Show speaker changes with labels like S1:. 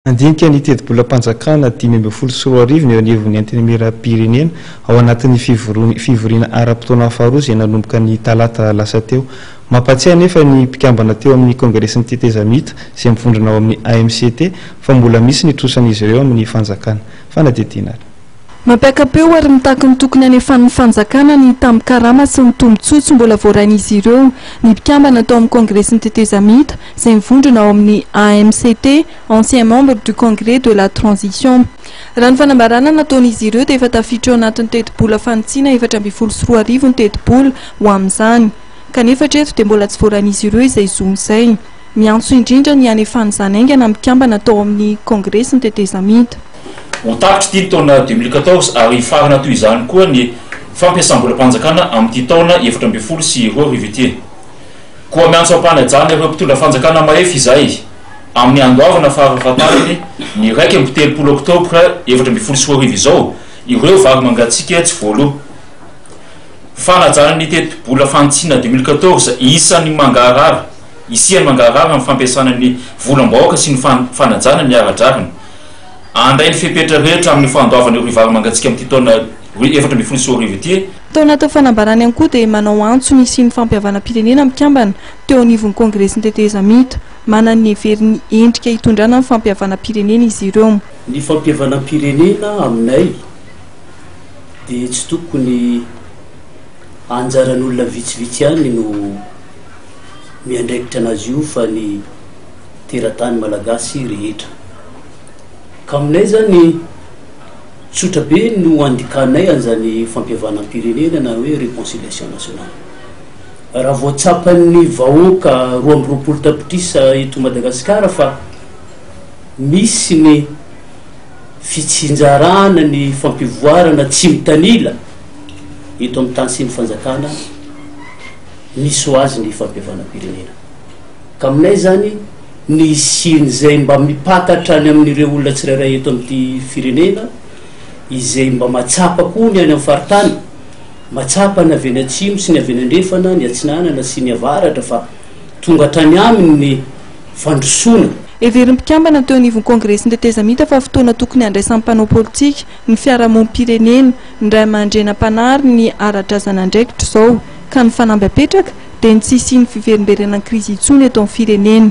S1: Handinika ny tetibolam-panjakana 2015 ny eo anivon'ny Antenimierampirenena ao anatin'ny fivoriana ara-potoana faharoa izay nanomboka ny talata lasa teo. Mampatsiahy anefa ny mpikambana teo amin'ny Kongresin'ny Tetezamita izay mivondrona ao amin'ny AMCT fa mbola misy ny trosan'izy ireo amin'ny fanjakana. Fanadihadiana ary.
S2: Mampiaka-peo ary mitaky ny tokony hanefan'ny fanjakana ny tambin-karama sy ny tombontsoa tsy mbola voarain'izy ireo ny mpikambana tao amin'ny Kongresin'ny Tetezamita izay mivondrona ao amin'ny AMCT, Anciens Membres du Congrès de la Transition. Raha ny fanambarana nataon'izy ireo dia efa tafiditra ao anatin'ny tetibola fanitsiana 2014 ny tetibola ho amin'izany. Kanefa hatreto dia mbola tsy voarain'izy ireo izay zony izay. Miantso indrindra ny hanefan'izany haingana ny mpikambana tao amin'ny Kongresin'ny Tetezamita.
S3: Ho tapitra ity ny taona 2014 ary hifarana toy izany koa ny fampiasam-bolam-panjakana amin'ity taona 2014 ity. Koa miantso am-panajana ireo mpitondra fanjakana mahefa izahay amin'ny handoavana farafahatarany ny 31 oktobra 2014 izao ireo vary mangatsiaka tsy voaloa. Fanajana ny tetibola fanitsiana 2014 isan'ny mangarahara isian'ny mangarahara amin'ny fampiasana ny volam-bahoaka sy ny fanajana ny ara-drariny. Handray ny fepetra rehetra amin'ny fandoavana ireo vary mangatsiaka amin'ity taona 2014 ity.
S2: Tao anatin'ny fanambarany ihany koa dia manao antso ny hisian'ny fampihavanam-pirenena mikambana teo anivon'ny Kongresin'ny tetezamita. Manana ny heveriny endrika hitondrana ny fampihavanam-pirenena izy ireo.
S4: Ny fampihavanam-pirenena aminay dia tsy tokony anjaran'olona vitsivitsy ihany no miandraikitra anazy io fa ny teratany malagasy rehetra. Ka aminay zany tsotra be no andikanay an'izany fampihavanam-pirenena na hoe réconciliation nationale. Raha vao tsapan'ny vahoaka 22 tapitrisa eto Madagasikara fa misy ny fitsinjarana ny fampivoarana tsy mitanila eto amin'ny tany sy ny fanjakana, misy ho azy ny fampihavanam-pirenena. Ka aminay izany, ny hisian'izay mba mipaka hatrany amin'ireo olona tsirairay eto amin'ity firenena, izay mba mahatsapa koa ny any amin'ny faritany, mahatsapa ny avy any atsimo sy ny avy any andrefana, ny atsinanana sy ny avaratra fa tonga hatrany aminy ny fandrosoana.
S2: Heverin'ny mpikambana teo anivon'ny Kongresin'ny tetezamita fa fotoana tokony handraisan'ny mpanao politika, ny fiarahamonim-pirenena, ny ray aman-dreny am-panahy ary ny ara-drazana andraikitra izao, ka ny fanamby apetraka dia ny tsy hisian'ny fiverimberenan'ny krizy intsony eto amin'ny firenena.